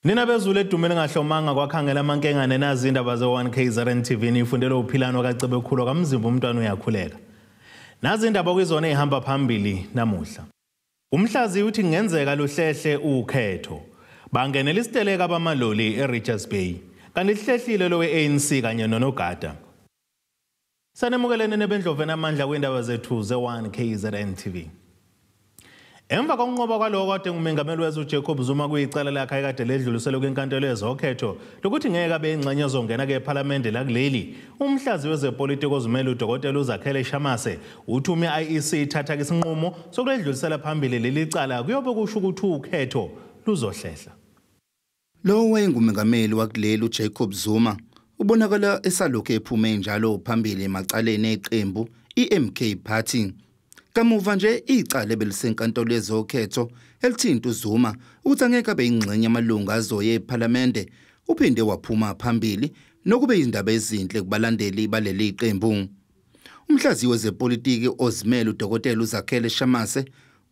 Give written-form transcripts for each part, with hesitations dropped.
Nina bezulu edumele ngahlomanga kwakhangela amankengane nazi indaba ze-1 KZN TV nifundele uphilano kaCebekhulu kaMzimba umntwana uyakhuleka. Nazi indaba kuyizona ezihamba phambili namuhla. Umhlazi uthi kungenzeka luhlehle ukhetho. Bangenela isiteleka abamaloli eRichards Bay. Kanti lihlehlile lo we-ANC kanye nonogada. Sanemukelene nebendlovu enamandla kwindaba zethu ze-1 KZN TV. Emva kokunqoba kwaloko kade ngumengameli wezwe uJacob Zuma kuyicala lakhe ekade ledluliselwe kwinkantolo yezokhetho lokuthi ngeke abe ingxenye ezongena ke ePhalamende lakuleli, umhlazi wezepolitiki ozimele uDokotela uZakhele Shamase uthi uma i-IEC ithatha isinqumo sokuledlulisela phambili leli cala kuyobe kusho ukuthi ukhetho luzohlehla. Lo wayengumengameli wakuleli uJacob Zuma ubonakala esalokhu ephume njalo phambili emacaleni eqembu iMK Party. Kamuva nje icala belisenkantolo yezokhetho elithinta uZuma ukuthi angeke abe ingxenye amalungu azoye ePhalamende uphinde waphuma phambili nokube izindaba ezinhle kubalandeli baleli qembu. Umhlaziyi wezepolitiki ozimele uDokotela uZakhele Shamase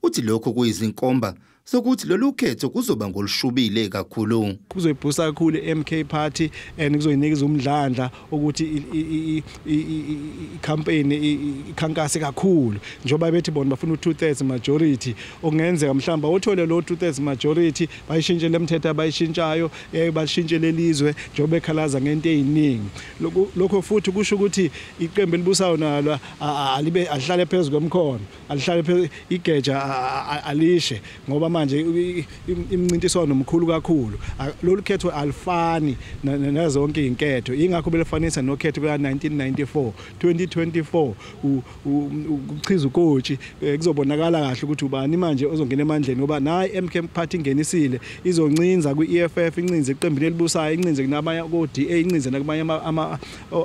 uthi lokho kuyizinkomba sokuthi lolu khetho kuzoba ngolushubile kakhulu. Kuzoyibhusa kakhulu iMK Party and kuzoyinikeza umdlandla ukuthi i-campaign ikhankase kakhulu, njengoba bethi bona bafuna u2/3 majority. Okungenzeka mhlawumbe uthole lo 2/3 majority bayishintshe lemithetho abayishintshayo, bashintshe lelizwe njengoba bekhalaza ngento eziningi. Lokho futhi kusho ukuthi iqembu elibusayo nalo alibe alihlale phezulu kwemkhono, alihlale igeja alishe, ngoba manje imncintiswano omkhulu kakhulu. Lolu khetho alifani nazonke izinketho, ingakho belifanisa nokhetho ka-1994 2024 ukuchiza ukotshi. Kuzobonakala kahle ukuthi ubani manje ozongena emandleni, ngoba nayi MK Party ingenisile izoncinza kwi-EFF, incinze eqembini elibusayo, incinze kunabanye ko-DA, incinze nakumanye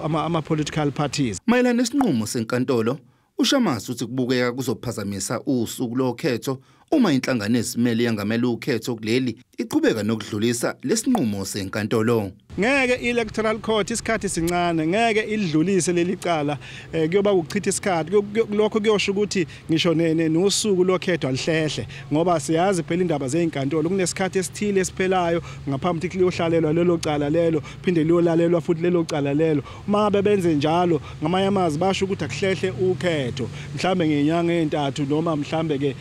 ama-political parties. Mayelana nesinqumo senkantolo, uShamase uthi kubukeka kuzophazamisa usuku lokhetho uma inhlangano ezimele yangamela ukhetho kuleli iqhubeka nokudlulisa lesinqumo senkantolo. Ngeke i-Electoral Court isikhathi sincane, ngeke idlulise leli cala, kuyoba ukuchitha isikhathi. Lokho kuyosho ukuthi ngisho nosuku lokhetho alihlehle, ngoba siyazi phela indaba zezinkantolo kunesikhathi esithile esiphelayo ngaphambi ukuthi liyohlalelwa lelo cala lelo, phinde liyolalelwa futhi lelo cala lelo. Uma bebenze njalo ngamanye amazwi basho ukuthi akuhlehle ukhetho mhlambe ngenyanga ezintathu noma mhlambe ke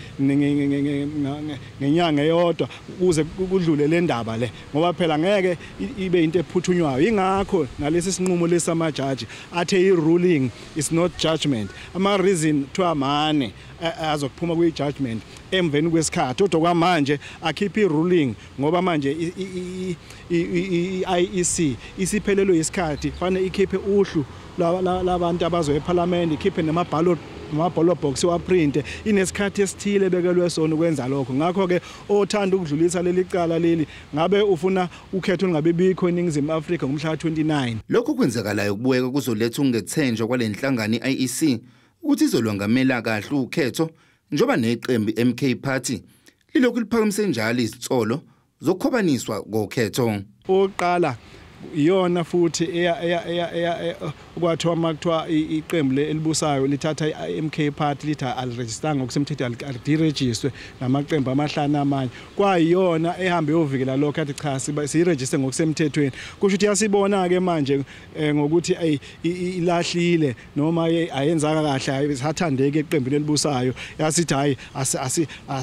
ngenyanga eyodwa ukuze kudlule le ndaba le, ngoba phela ngeke ibe into ephuthunywayo. Ingakho nalesi sinqumo lesamajaji athe i-ruling is not judgment, ama-reason kuthiwa mane azokuphuma kwi-judgment emveni kwesikhathi, kodwa kwamanje akhiphe i-ruling ngoba manje i-IEC isiphelelwe isikhathi, fanele ikhiphe uhlu labantu abazoya ePhalamende, ikhiphe namaballot box waprinte, inesikhathi esithile bekelwe sona ukwenza lokho. Ngakho-ke othanda ukudlulisa leli cala leli ngabe ufuna ukhetho lungabe bikho eNingizimu Afrika ngomhla ka-29. Lokhu kwenzakalayo kubukeka kuzoletha ukungethenjwa kwale nhlangano i-IEC ukuthi izolwangamela kahle ukhetho, njengoba neqembu iMK Party lilokhu liphakamise njalo izinsolo zokukhobaniswa kokhetho. Oqala iyona futhi okwathiwa makuthiwa iqembu elibusayo lithatha i-MK Party lithi alirejistanga ngokusemthethweni, alidirejistwe namaqembu amahlanu amanye, kwayiyona ehambe yovikela lokho athi cha siyirejiste ngokusemthethweni. Kusho ukuthi yasibona-ke manje ngokuthi ilahlile noma ayenzanga kahle, ayisathandeki eqembini elibusayo, yasithi hhayi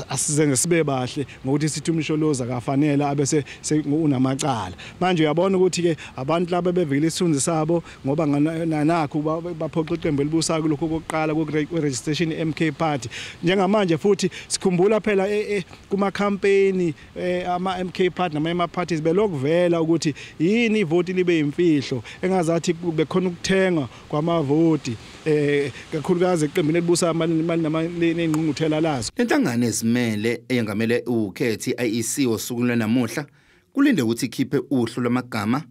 asizenze sibe bahle ngokuthi sithi uMsholozi akafanele abe unamacala. Manje uyabona ukuthi-ke abantu laba bevikela isithunzi sabo ngoba nakho baphoqa iqembu elibusayo kulokhu kokuqala kwe-registration MK Party. Njengamanje futhi sikhumbula phela kuma-campaign ama-MK Party namanye ama-parties belokuvela ukuthi yini ivoti libe yimfihlo engazathi bekhona ukuthengwa kwamavoti kakhulukazi eqembini elibusayo ney'ngqungquthela lazo. Lenhlangano ezimele eyengamele ukhetho i-IEC osukwini lwanamuhla kulinde ukuthi ikhiphe uhlu lwamagama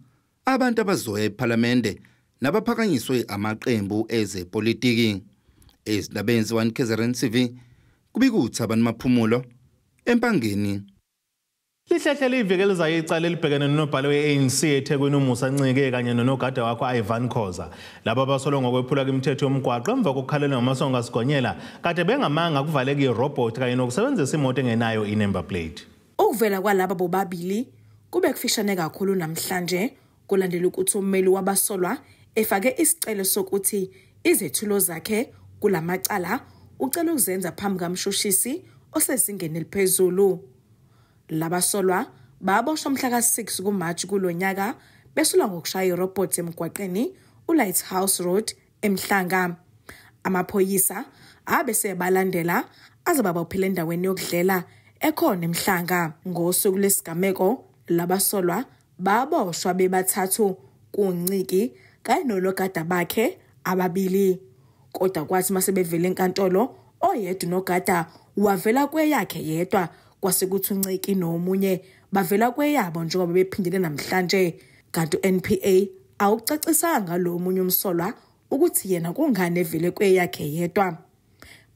abantu abazoya ePhalamende nabaphakanyiswe amaqembu ezepolitiki. Ezindabeni ze-1 KZN TV kubika uThabani Maphumulo eMpangeni. Lihlehle iviki elizayo icala elibhekene nonobhala we-ANC eThekwini uMusa Ncike kanye nonogada wakho Ivan Khoza. Laba basolwa ngokwephula kwemithetho yomgwaqo emva kokukhalelwa ngamasongo asigonyela kade bengamanga kuvaleka irobot kanye nokusebenzisa imoto engenayo i-number plate. Ukuvela kwalaba bobabili kube kufishane kakhulu namhlanje kulandela ukuthi ummeli wabasolwa efake isicelo sokuthi izethulo zakhe kulamacala ucela ukuzenza phambi kamshushisi osezingeni eliphezulu. Labasolwa baboshwa mhla ka-6 kuMarch kulonyaka besulwa ngokushaya irobot emgwaqeni uLighthouse Road eMhlanga. Amaphoyisa abe sebalandela aze babophele endaweni yokudlela ekhona eMhlanga. Ngosuku lesigameko labasolwa baboshwa bebathathu kuNciki kanye nonogada bakhe ababili. Kodwa kwathi masebevele enkantolo oyedwa unogada wavela kweyakhe yedwa, kwase kuthi uNciki nomunye bavela kweyabo njengoba bephindile namhlanje. Kanti uNPA awucacisanga lo munye umsolwa ukuthi yena kungani evele kweyakhe yedwa.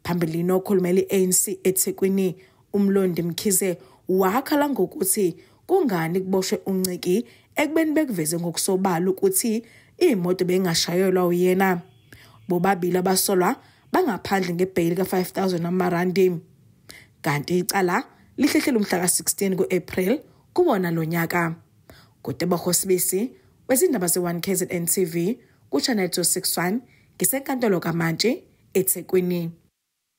Phambilini okhulumela i-ANC eThekwini uMlondi Mkhize wakhala ngokuthi kungani kuboshwe uNciki ekubeni bekuveze ngokusobala ukuthi imoto bengashayelwa uyena. Bobabili abasolwa bangaphandle ngebheyili ka-5000 amarandi. Kanti icala lihlehlele umhla ka-16 ku-April kuwona lo nyaka. Kutebogo Sibisi wezindaba ze-1 KZN TV ku-Channel 261 ngisenkantolo kaMantshi eThekwini.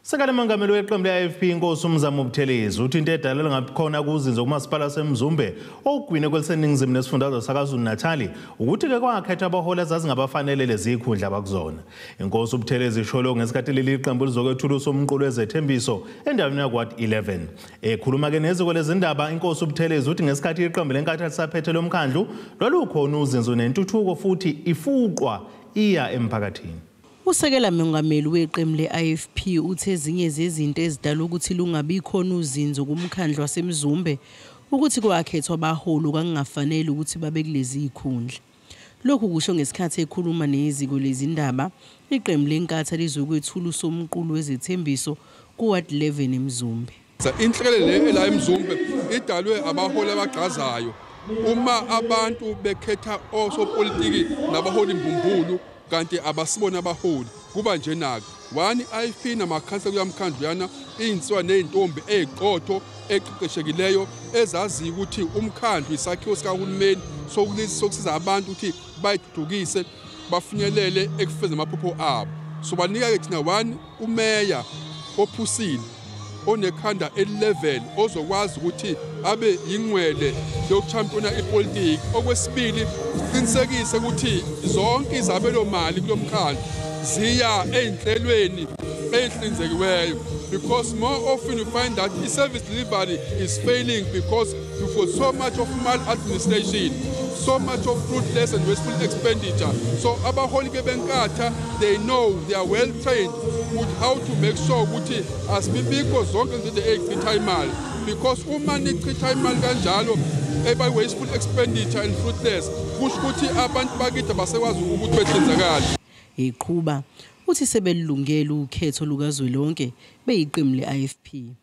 Sekala mongameli weqembu le-IFP inkosi uMzamo Buthelezi uthi into edalela ngakhona kuzinzo kumasipala waseMzumbe ogwini kweliseningizimu nesifundazwe saKwaZulu-Natal ukuthi-ke kwakhethwa abaholi ezazingabafanele lezi zikhundla abakuzona. Inkosi uButhelezi isho lokhu ngesikhathi leli qembu lizokwethula usomqulu wezethembiso endaweni yakwa-Ward 11. Ekhuluma-ke neziko lezindaba inkosi uButhelezi uthi ngesikhathi iqembu leNkatha lisaphethe lomkhandlu lwalukhona uzinzo nentuthuko futhi ifuqwa iya emphakathini. Usekela mongameli weqembu le-IFP uthe ezinye zezinto ezidala ukuthi lungabi khona uzinzo kumkhandlu waseMzumbe ukuthi kwakhethwa abaholi kwakungafanele ukuthi babe kulezi zikhundla. Lokhu kusho ngesikhathi ekhuluma neziko lezindaba iqembu leNkatha lizokwethula usomqulu wezethembiso ku-Ward 11 eMzumbe. Inhlekelele le ela eMzumbe idalwe abaholi abagqazayo. Uma abantu bekhetha osopolitiki nabaholi mbumbulu kanti abasibona abaholi kuba njenaka. One IFP namakhansela kuyamkhandlu yana iy'nswa ney'ntombi ey'qotho eqeqeshekileyo ezaziyo ukuthi umkhandlu isakhiwo sikahulumeni sokusiza abantu ukuthi bayithuthukise bafinyelele ekufezeni amaphupho abo. So banika-ke thina one umeya ophusile onekhanda elilevel ozokwazi ukuthi abe yingcwele yokuchampiyona ipolitiki. Okwesibili, siqinisekise ukuthi zonke izabelo mali kulomkhandlu ziya ey'nhlelweni ey'hlinzekiweyo, because more often you find that the service delivery is failing because you've got so much of maladministration, so much of fruitless and wasteful expenditure. So abaholi ke beNkatha, they know, they are well trained with how to make sure ukuthi asibibikho zonke izinto ey'chitha imali, because uma nichitha imali kanjalo eba wasteful expenditure and fruitless, kusho ukuthi abantu bakithi abasekwazi ukuthi behlinzekale. Iqhuba uthi sebelungele ukhetho lukazwelonke beyiqembu le-IFP.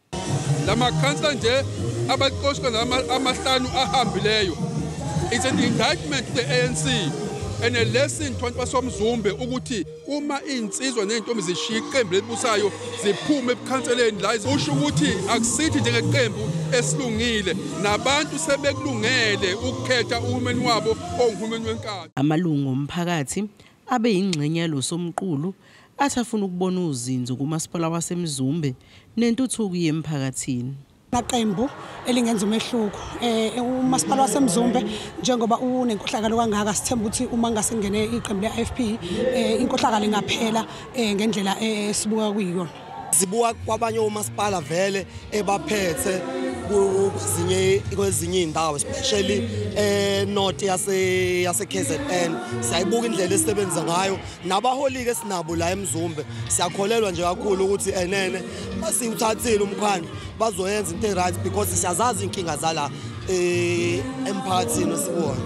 Lamakhansela nje abaxoshwa amahlanu ahambileyo, it's an indictment to the ANC and a lesson to abantu basoMzumbe ukuthi uma iy'nsizwa ney'ntombi zishiya iqembu elibusayo ziphume ebukhanseleni la, usho ukuthi akusithi njengeqembu esilungile, nabantu sebekulungele ukukhetha uhulumeni wabo onguhulumeni weNkatha. Amalungu omphakathi abe yingxenye yalo somqulu athi afuna ukubona uzinzo kumasipala waseMzumbe nentuthuko yemphakathini. Amaqembu elingenza umehluko umasipala waseMzumbe njengoba unenkohlakalo kangaka, sithemba ukuthi uma ngasengene iqembu le-IFP inkohlakalo ingaphela ngendlela esibuka kuyiyona. Sibuka kwabanye omasipala vele ebaphethe kwezinye iy'ndawo, especially north yase KZN. Siyayibuka indlela esisebenza ngayo nabaholi-ke esinabo la eMzumbe. Siyakholelwa nje kakhulu ukuthi enene basiwuthathile umkhandlu bazoyenza into e-right, because siyazazi iy'nkinga zala emphakathini esikuwona.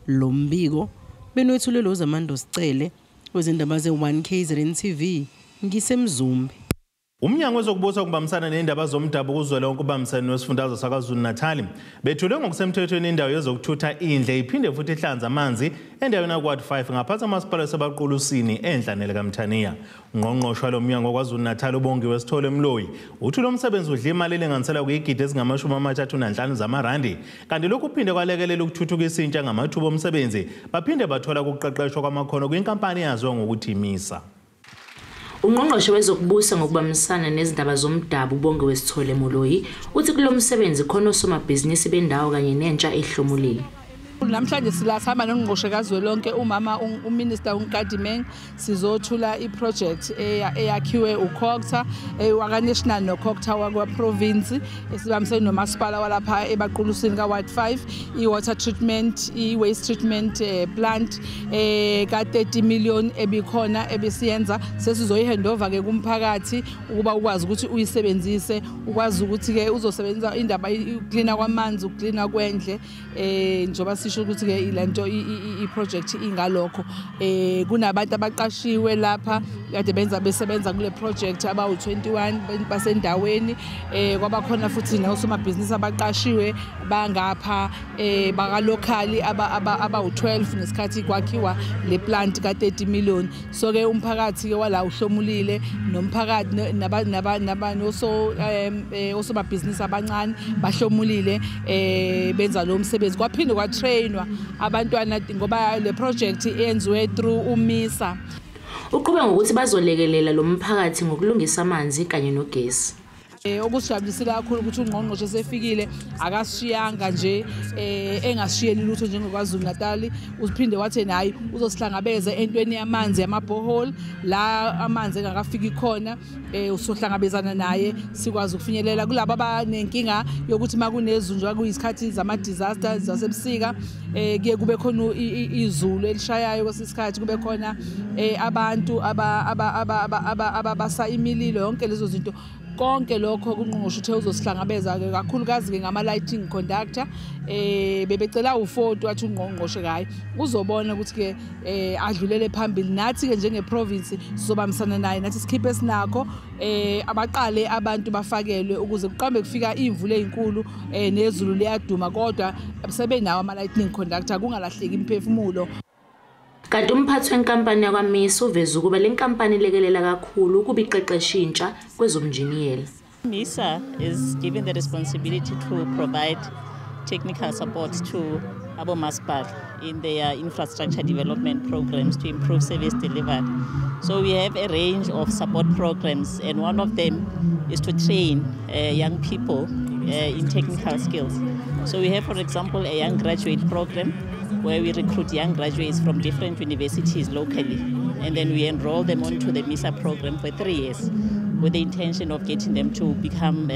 Lo mbiko benwethulwe lo Zamando Sicele wezindaba ze-1 KZN TV ngiseMzumbe. Umnyango wezokubusa ukubambisana nendaba zomdabu kuzwelonke ubambisene nesifundazwe saKwaZulu-Natal bethule ngokusemthethweni indawo yezokuthutha indle iphinde futhi ihlanze amanzi endaweni yakwa-Ward 5 ngaphansi kwamasipala waseBaqulusini enhla likaMthaniya. Ungqongqoshe walo mnyango KwaZulu-Natal uBongiwe Sithole Mloyi uthi lo msebenzi udla imali elinganiselwa kuyigidi ezingama-35 zamarandi, kanti lokhu kuphinde kwalekelela ukuthuthukisa intsha ngamathuba omsebenzi, baphinde bathola ukuqeqeshwa kwamakhono kwinkampani eyaziwa ngokuthi iMISA. Ungqongqoshe wezokubusa ngokubambisana nezindaba zomdabu uBongiwe Sithole Moloyi uthi kulo msebenzi khona osomabhizinisi bendawo kanye nentsha ehlomulile. Namhlanje sihamba nongqongqoshe kazwelonke umama uMinister uNkadimeng, sizothula iproject eyakhiwe uCogta waka-national noCogta wakwa-province esibambisene nomasipala walapha eBaqulusini ka-Ward 5, i-water treatment, i-waste treatment plant ka-30 million ebikhona ebesiyenza, sesizoyi-handover-ke kumphakathi ukuba ukwazi ukuthi uyisebenzise, ukwazi ukuthi-ke uzosebenza indaba ukuklina kwamanzi, ukuklina kwendle, njengoba sisho ukuthi ke ilento i-project ingalokho. Kunabantu abaqashiwe lapha kade benza besebenza kule project abawu-21 basendaweni, kwabakhona futhi nosomabhizinisi abaqashiwe bangapha baka-locally abawu-12 ngesikhathi kwakhiwa le plant ka-30 million. So ke umphakathi ke wala uhlomulile, nomphakathi osomabhizinisi abancane bahlomulile benza lo msebenzi. Kwaphinde kwatrainwa abantwana ngoba le project yenziwe through uMISA. Uqhube ngokuthi bazolekelela lo mphakathi ngokulungisa amanzi kanye nogesi. Okusijabulisile kakhulu ukuthi ungqongqoshe sefikile, akasishiyanga nje engasishiyeli lutho njengoKwaZulu Natal, uphinde wathi naye uzosihlangabeza entweni yamanzi yamabhohole la amanzi engakafiki khona, usohlangabezana naye sikwazi ukufinyelela kulabo abanenkinga yokuthi makunezulu njengoba kuyisikhathi zama-disaster zasebusika, kuye kube khona izulu elishayayo kwesikhathi, kube khona abantu ababasa imililo, yonke lezo zinto. Konke lokho kungqongqoshe uthe uzosihlangabeza ke kakhulukazi ke ngama-lighting conductor, bebecela u-40 wathi ungqongqoshe kayi uzobona ukuthi ke adlulele phambili. Nathi ke njenge-province sizobambisana naye, nathi sikhiphe esinakho, abaqale abantu bafakelwe ukuze kuqambe kufika imvula ezinkulu nezulu liyaduma, kodwa sebenawo ama-lightning conductor kungalahleki imiphefumulo. Kanti umphathi wenkampani yakwaMISA uveze ukuba le nkampani ilekelela kakhulu ukuba iqeqeshe intsha kwezobunjiniyela. MISA is given the responsibility to provide technical support to abomasipala in their infrastructure development programs to improve service delivery. So we have a range of support programs, and one of them is to train young people in technical skills. So we have, for example, a young graduate program where we recruit young graduates from different universities locally, and then we enroll them onto the MISA program for 3 years with the intention of getting them to become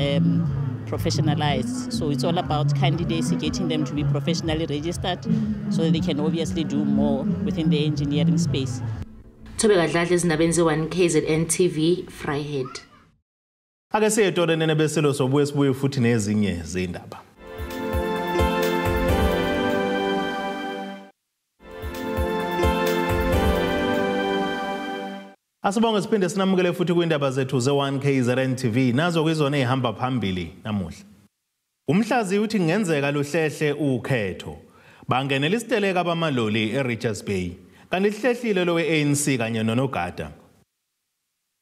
professionalized. So it's all about candidacy, getting them to be professionally registered so that they can obviously do more within the engineering space. Thobeka Dladla ezindabeni ze-1 KZN TV, Vryheid. Ake siye etoleni besilo sobuye sibuye futhi nezinye zindaba. Asibonge siphinde sinamukele futhi kwindaba zethu ze-1 KZN TV, nazo kuyizona ezihamba phambili namuhla. Umhlaziyi uthi kungenzeka luhlehle ukhetho. Bangenela isiteleka abamaloli eRichards Bay, kanti lihlehlile lowe-ANC kanye nonogada.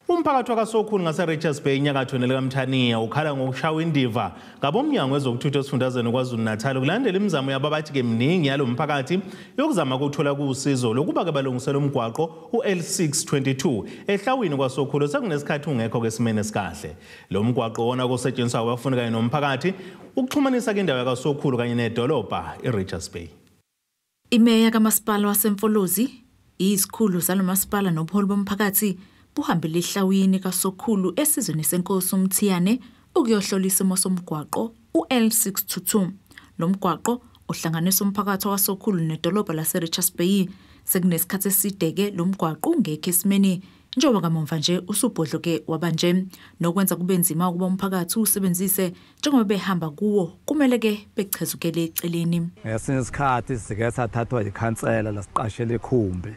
Umphakathi wakaSokhulu ngase-Richards Bay enyakatho nelikaMthaniya ukhala ngokushawa indiva ngabomnyango wezokuthutha esifundazweni KwaZulu-Natal kulandela imizamo yabo abathi-ke miningi yalo mphakathi yokuzama ukuthola kuwusizo lokuba-ke balungisele umgwaqo u-L622 ehlawini kwaSokhulu sekunesikhathi ungekho-ke esimeni esikahle. Lo mgwaqo wona kusetshenziswa abafundi kanye nomphakathi ukuxhumanisa indawo yakaSokhulu kanye nedolobha i-Richards Bay. Imeya kamasipala waseMfolozi, izikhulu zalomasipala nobuholi bomphakathi buhambile ehlawini kaSokhulu esizweni senkosi uMthiyane ukuyohlola isimo somgwaqo u-L622. Lo mgwaqo ohlanganisa umphakathi waSokhulu nedolobha lase-Richards Bay. Sekunesikhathi eside-ke lo mgwaqo ungekho esimeni, njengoba kamuva nje usubhodloke wabanje, nokwenza kube nzima ukuba umphakathi uwusebenzise njengoba behamba kuwo kumele-ke bechezukele eceleni. Ngesinye isikhathi sike sathathwa yikhansela lasiqashela ikhumbi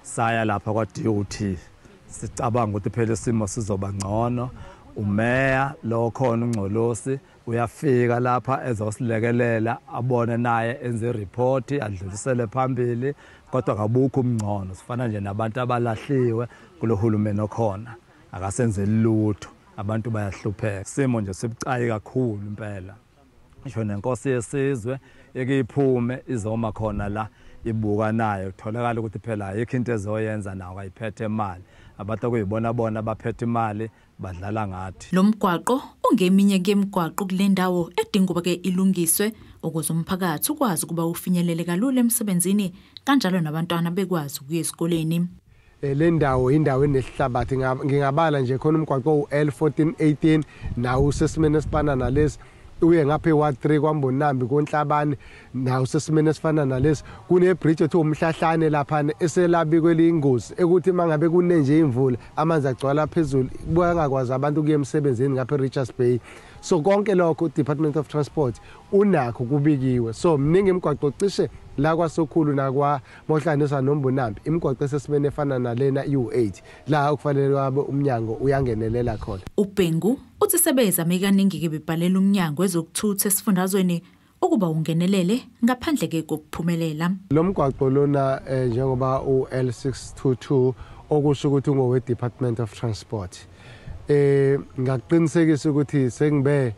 saya lapha kwa-DOT, sicabanga ukuthi phela isimo sizoba ngcono, Umeya lo khona uNgcolosi uyafika lapha ezosilekelela, abone naye enze report adlulisele phambili, kodwa akabukho umngcono. Sifana nje nabantu abalahliwe kulohulumeni okhona, akasenzeli lutho, abantu bayahlupheka. Simo nje sibucayi kakhulu impela. Ngisho nenkosi yesizwe ekiphume izoma khona la ibuka nayo, kutholakala ukuthi phela ayikho into ezoyenza nawo, ayiphethe imali. Abantu okuyibona bona baphethe imali badlala ngathi. Lo mgwaqo ungeminye kemigwaqo kule ndawo edinga ukuba ke ilungiswe ukuze umphakathi ukwazi ukuba ufinyelele kalula emsebenzini, kanjalo nabantwana bekwazi ukuya esikoleni. Le ndawo indawo enesihlabathi, ngingabala nje khona umgwaqo u-L1418 nawo usesimeni esifana nalesi, uye ngapha e-Ward 3 kwaMbonambi koNhlabane nawo usesimeni esifana nalesi. Kune-bridge ethiwa uMhlahlane laphana eselabikwe liyingozi ekuthi uma ngabe kunenje imvula amanzi agcwala phezulu, bangakwazi abantu ukuya emsebenzini ngapha e-Richards Bay. So konke lokho Department of Transport unakho kubikiwe. So mningi imigwaqo cishe la kwaSokhulu nakwaMohlanisa noMbonambi, imigwaqo esesimeni efana nalena U8 la okufanele wabe umnyango uyangenelela khona. UBhengu uthi sebezame kaningi ke bebhalela umnyango wezokuthutha esifundazweni ukuba ungenelele ngaphandle ke kokuphumelela. Lo mgwaqo lona njengoba u-L622 okusho ukuthi ungowe Department of Transport, ngaqinisekisa ukuthi sengibe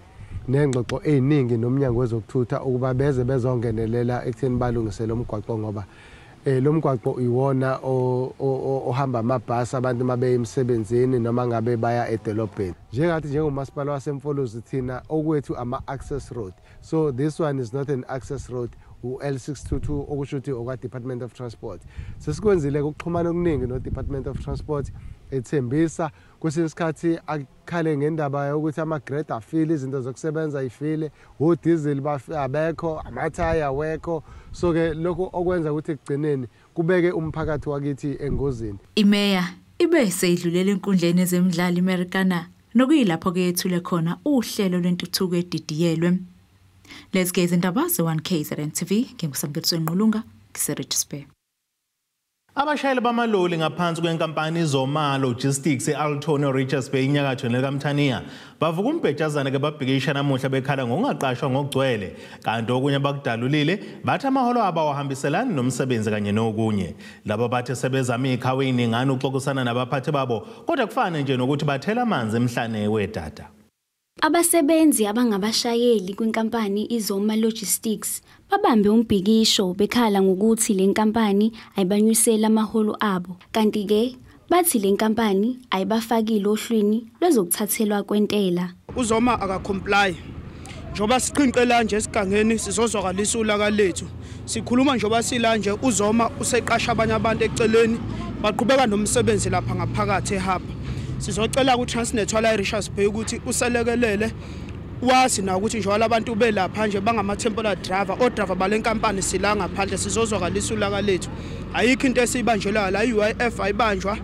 nengxoxo eziningi nomnyango wezokuthutha ukuba beze bezongenelela ekutheni balungise lo mgwaqo, ngoba lo mgwaqo iwona ohamba amabhasi abantu mabe emsebenzini noma ngabe baya edolobheni. Njengathi njengomasipala waseMfolozi thina okwethu ama-access road, so this one is not an access road, u-L622 okusho ukuthi okwa Department of Transport. Sesikwenzile ukuxhumana okuningi no-Department of Transport, ethembisa kwesinye isikhathi akhale ngendaba yokuthi ama-grade afile, izinto zokusebenza ifile, odizili abekho, amathaya awekho. So-ke lokho okwenza ukuthi ekugcineni kubeke umphakathi wakithi engozini. Imeya ibe seyidlulela enkundleni ezemidlalo iMarikana, nokuyilapho ke yethule khona uhlelo lwentuthuko edidiyelwe. Let's get indaba ze-1 KZN TV, nginguSamkeliso Ngqulunga, ngise-Richards Bay. Abashayeli bamaloli ngaphansi kwenkampani Izoma Logistics e-Altona Richards Bay inyakatho nelikamthaniya bavuka umbhejazana ke babhikisha namuhla bekhala ngokungaqashwa ngokugcwele, kanti okunye bakudalulile bathi amaholo abo awahambiselani nomsebenzi kanye nokunye. Laba bathe sebezama iy'khawu ey'ningana ukuxoxisana nabaphathi babo, kodwa kufane nje nokuthi bathela amanzi emhlane wedada. Abasebenzi abangabashayeli kwinkampani Izoma Logistics babambe umbhikisho bekhala ngokuthi le nkampani ayibanyuseli amaholo abo, kanti-ke bathi le nkampani ayibafakile ohlwini lwezokuthathelwa kwentela. Uzoma akacomply, njengoba siqinqela nje esigangeni sizozwakalisa ulaka lethu. Sikhuluma njengoba sila nje, Uzoma useqasha abanye abantu eceleni, baqhubeka nomsebenzi lapha ngaphakathi ehaba. Sizocela ku-Transnet wala eRichards Bay ukuthi uselekelele, wazi na ukuthi njengoba abantu belapha nje bangama-temporary driver, o-driver bale nkampani sila ngaphandle, sizozwakalisa ulaka lethu. Ayikho into esiyibanjelwayo la, i-UIF ayibanjwa,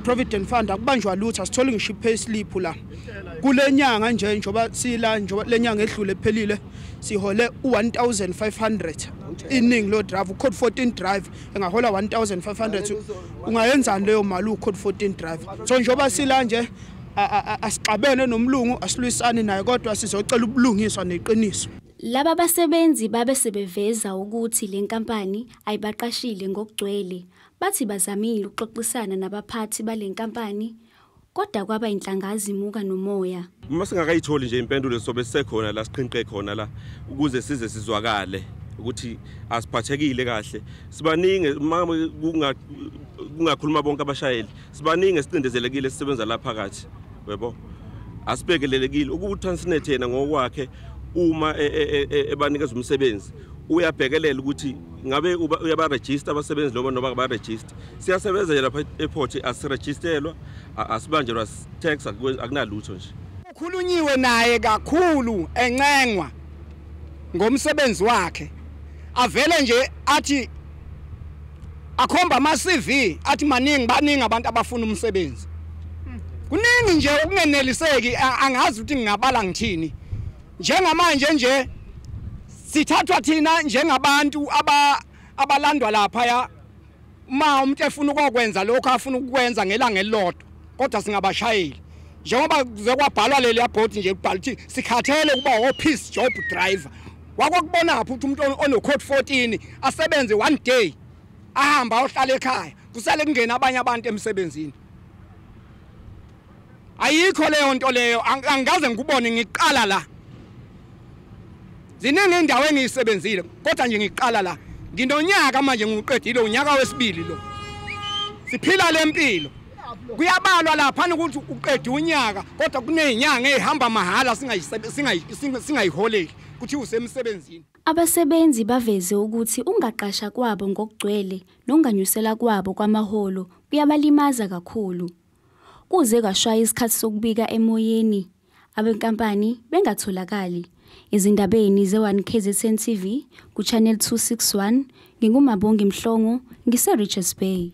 Provident Fund akubanjwa lutho, asitholi ngisho i-payslip la. Kule nyanga nje njengoba sila, njengoba le nyanga edlule ephelile sihole u-1500 iningi lo driver, u-code 14 drive engahola 1500, ungayenzani leyo mali u-code 14 driver? So njengoba sila nje asixabene nomlungu, asilwisani naye, kodwa sizocela ubulungiswa neqiniso. Laba basebenzi babe sebeveza ukuthi le nkampani ayibaqashile ngokugcwele. Bathi bazamile ukuxoxisana nabaphathi bale nkampani, kodwa kwaba inhlangazi imuka nomoya. Uma singakayitholi nje impendulo sobe sisekhona la, siqhinqe khona la ukuze size sizwakale ukuthi asiphathekile kahle. Sibaningi uma kungakhuluma bonke abashayeli, sibaningi esicindezelekile sisebenza la phakathi, yebo, asibhekelelekile. Ukuthi Transnet yena ngokwakhe uma ebanikeza umsebenzi uyabhekelela ukuthi ngabe uyabarejista abasebenzi loba noma abaregister. Siyasebenza nje lapha airport, asiregisterelwa, asibanjelwa tax, akunalutho nje. Kukhulunyiwe naye kakhulu encengwa ngomsebenzi wakhe, avele nje athi akhomba ama-CV athi maningi, baningi abantu abafuna umsebenzi. Kuningi nje okungeneliseki, angazi ukuthi ngingabala ngithini. Njengamanje nje sithathwa thina njengabantu abalandwa lapha, uma umuntu efuna ukwenza lokho afuna ukwenza ngelanga elilodwa, kodwa singabashayeli. Njengoba kuze kwabhalwa leli yabhodi nje kubhala ukuthi sikhathele ukuba o-piece job driver. Wakubona phi ukuthi umuntu ono code 14 asebenze one day ahamba ayohlala ekhaya kusale kungena abanye abantu emsebenzini. Ayikho leyo nto leyo, angikaze ngikubone, ngiqala la. Ziningi indawo engiyisebenzile kodwa nje ngiqala la. Nginonyaka manje ngiqedile, unyaka wesibili lo. Siphila lempilo. Kuyabalwa lapha ukuthi uqede unyaka kodwa kunezinyanga ezihamba mahala singayiholeli kuthi usemsebenzini. Abasebenzi baveze ukuthi ungaqasha kwabo ngokugcwele nonganyusela kwabo kwamaholo kuyabalimaza kakhulu. Kuze kwashaya isikhathi sokubika emoyeni, abenkampani bengatholakali. Izindabeni ze-1 KZN TV ku-Channel 261, nginguMabongi Mhlongo, ngise-Richards Bay.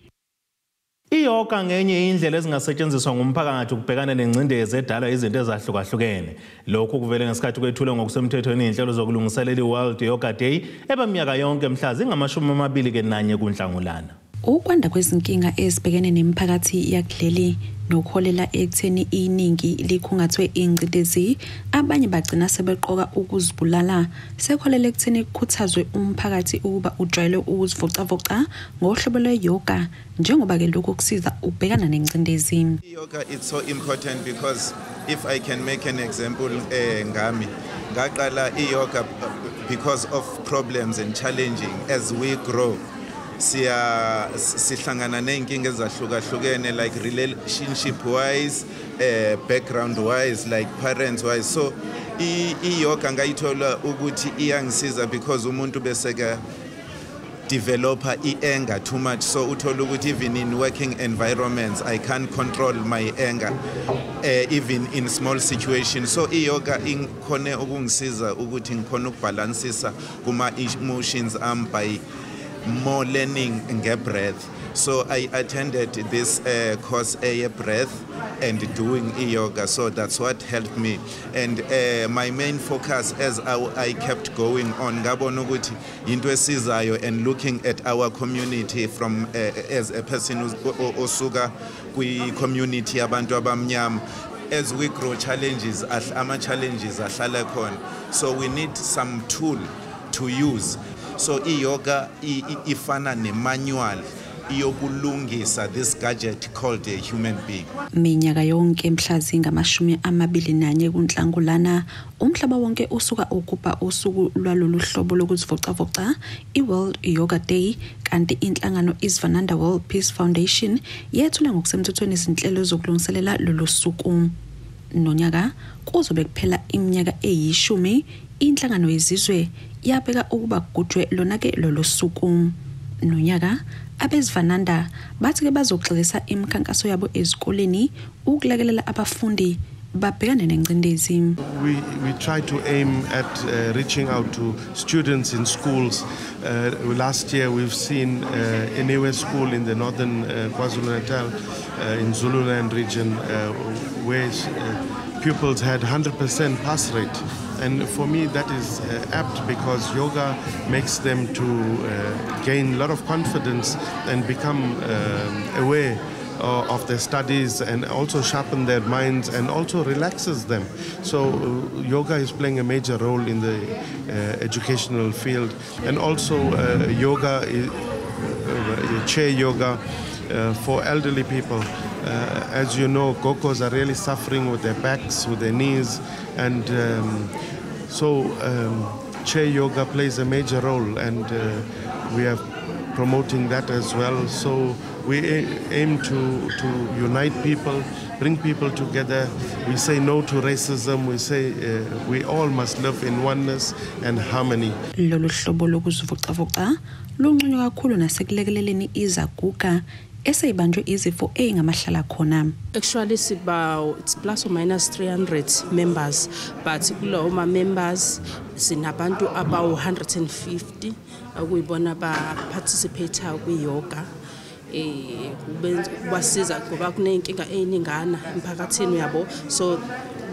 Iyoga ngenye indlela ezingasetshenziswa ngumphakathi ukubhekana nengcindezi edalwa izinto ezahlukahlukene. Lokhu kuvele ngesikhathi kwethulwa ngokusemthethweni inhlelo zokulungiselela i-World Yoga Day ebaminyaka yonke mhla zingama-21 kuNhlangulana. Ukwanda kwezinkinga ezibhekene nemiphakathi yakuleli nokuholela ekutheni iningi likhungathwe ingcindezi, abanye bagcina sebeqoka ukuzibulala. Sekholela ekutheni kukhuthazwe umphakathi ukuba ujwayele ukuzivocavoca ngohlobo lwe-yoga, njengoba-ke lokhu kusiza ukubhekana nengcindezi. Yoga is so important because if I can make an example, ngami ngaqala i-yoga because of problems and challenging as we grow. Siya sihlangana ney'nkinga ezahlukahlukene like relationship wise, background wise, like parents wise. So i-yoga ngayithola ukuthi iyangisiza because umuntu beseka developer i-anger too much. So uthola ukuthi even in working environments I can't control my anger, even in small situations. So i-yoga ingikhone ukungisiza ukuthi ngikhone ukubhalansisa kuma emotions am by more learning nge-breath. So I attended this course, a breath and doing yoga. So that's what helped me. And my main focus as I kept going on, ngabona ukuthi into esizayo and looking at our community from as a person osuka kwi-community yabantu abamnyama, as we grow challenges, ama challenges ahlala khona. So we need some tool to use. So i-yoga ifana ne-manual iyokulungisa this gadget called a human being. Minyaka yonke mhla zingama-21 kuNhlangulana, umhlaba wonke usuka ugubha usuku lwalolu hlobo lokuzivocavoca, i-World Yoga Day, kanti inhlangano iSivananda World Peace Foundation yethule ngokusemthethweni izinhlelo zokulungiselela lolu suku. Nonyaka kuzobe kuphela iminyaka eyi-10 inhlangano yezizwe yabeka ukuba kugujwe lona-ke lolo suku. Nonyaka abezivananda bathi-ke bazogxilisa imikhankaso yabo ezikoleni ukulekelela abafundi babhekane nengcindezi. We try to aim at reaching out to students in schools. Last year we've seen Enewe School in the northern KwaZulu-Natal, in Zululand region, where pupils had 100% pass rate. And for me that is apt because yoga makes them to gain a lot of confidence and become aware of their studies and also sharpen their minds and also relaxes them. So yoga is playing a major role in the educational field, and also yoga, chair yoga for elderly people. As you know, gogos are really suffering with their backs, with their knees, and so chair yoga plays a major role, and we are promoting that as well. So we aim to unite people, bring people together. We say no to racism. We say we all must live in oneness and harmony. Lolu hlobo lokuzivocavoca lunconywa kakhulu nasekulekeleleni izaguga eseyibanjwe izifo eyingamahlala khona. Actually siba it's plus or minus 300 members, but kulowo ma members sinabantu abawu 150 okuyibona ba participate kwi yoga. Kubasiza ngoba kuneyinkinga eyiningana emphakathini yabo, so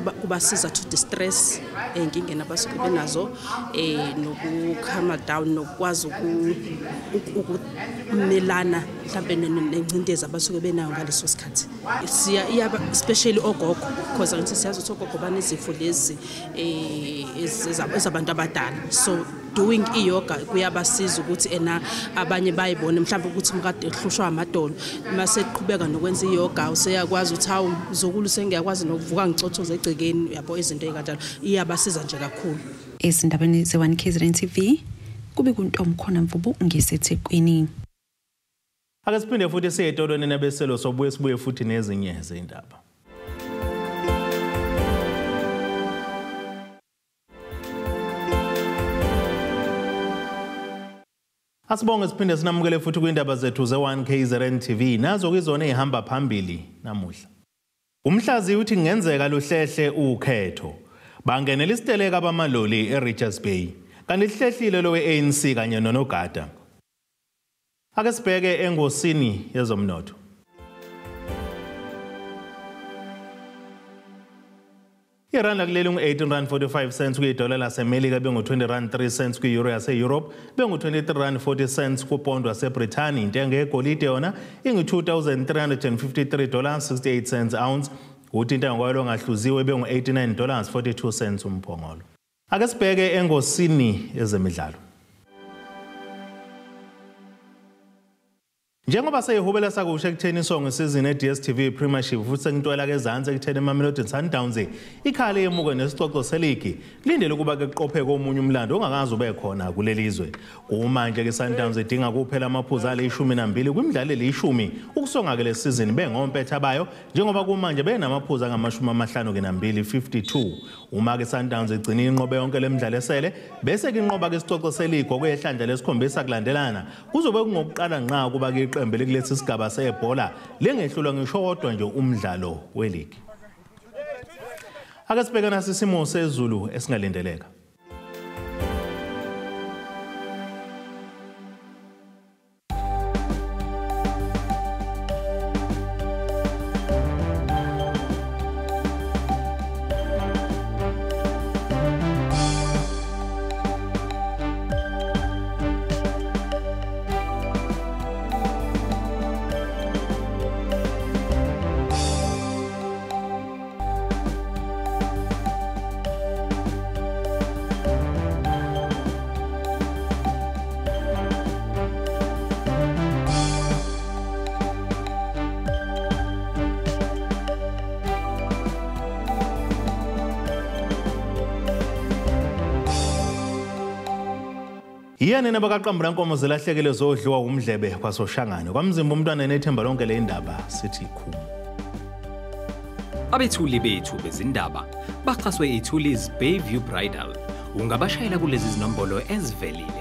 Kubasiza to distress ey'nkingeni abasuke benazo, noku-calm down, nokukwazi ukumelana mhlampe nengcindezi abasuke benayo ngaleso sikhathi. Iyaba especially ogogo, because angithi siyazi ukuthi ogogo banezifo lezi ezabantu abadala, so doing i-yoga kuyabasiza ukuthi ena abanye bayibone mhlawumbe ukuthi mkade ehlushwa amadolo, mase eqhubeka nokwenza i-yoga useyakwazi ukuthi hawu mzukulu sengiyakwazi nokuvuka ngicothoze egcekeni, yabo, izinto ey'kanjalo, iyabasiza nje kakhulu. Ezindabeni ze-1 KZN TV kube kuNtomkhona Mvubu ngiseThekwini. Ake siphinde futhi siye etolweni nabeselo, sobuye sibuye futhi nezinye zezindaba. Asibonge siphinde sinamukele futhi kwindaba zethu ze-1 KZN TV, nazo kizona ezihamba phambili namuhla. Umhlaziyi uthi kungenzeka luhlehle ukhetho. Bangenela isiteleka abamaloli eRichards Bay, kanti lihlehlile lo we-ANC kanye nonogada. Ake sibheke engosini yezomnotho. Iranda kuleli ngu-18.45 kwidola laseMelika, bengu-20.03 kwi-euro yase-Europe, bengu-23.40 kupondo waseBrithani. Intengo yegolide yona ingu-$2,353.68 ounce, kuthi intengo kwayo ongahluziwe bengu-$89.42 umphongolo. Ake sibheke engosini yezemidlalo. Njengoba seyihubela sakusho ekutheni isongo isizini e-DStv Premiership futhi sengintwela ke ezansi ekutheni iMamelodi Sundowns ikhale yemuke nesicoco seligi, kulindele ukuba ke kuqopheke omunye umlando ongakaze ube khona kuleli zwe. Kumanje ke Sundowns idinga kuphela amaphuzu ali-12 kwimidlalo eli-10 ukusonga ke lesizini bengompetha bayo, njengoba kumanje benamaphuzu angama-52 52. Uma ke Sundowns igcina inqobe yonke lemidlalo esele bese ke inqoba ke isicoco seligi okwehlandla lesikhombisa kulandelana, kuzobe kungokuqala ngqa kuba ke iqembu kulesi sigaba sebhola lengehlulwa ngisho kodwa nje umdlalo weligi. Ake sibheke nasi isimo sezulu esingalindeleka. Iyani nabakaqambula nkomo zilahlekele zodliwa umdlebe kwaSoshangane. Kwamzimba umntwana nethemba lonke le indaba sithi khumu. Abethuli bethu bezindaba baxhaswe iThuli's Bayview Bridal. Ungabashayela kulezi zinombolo ezivelile.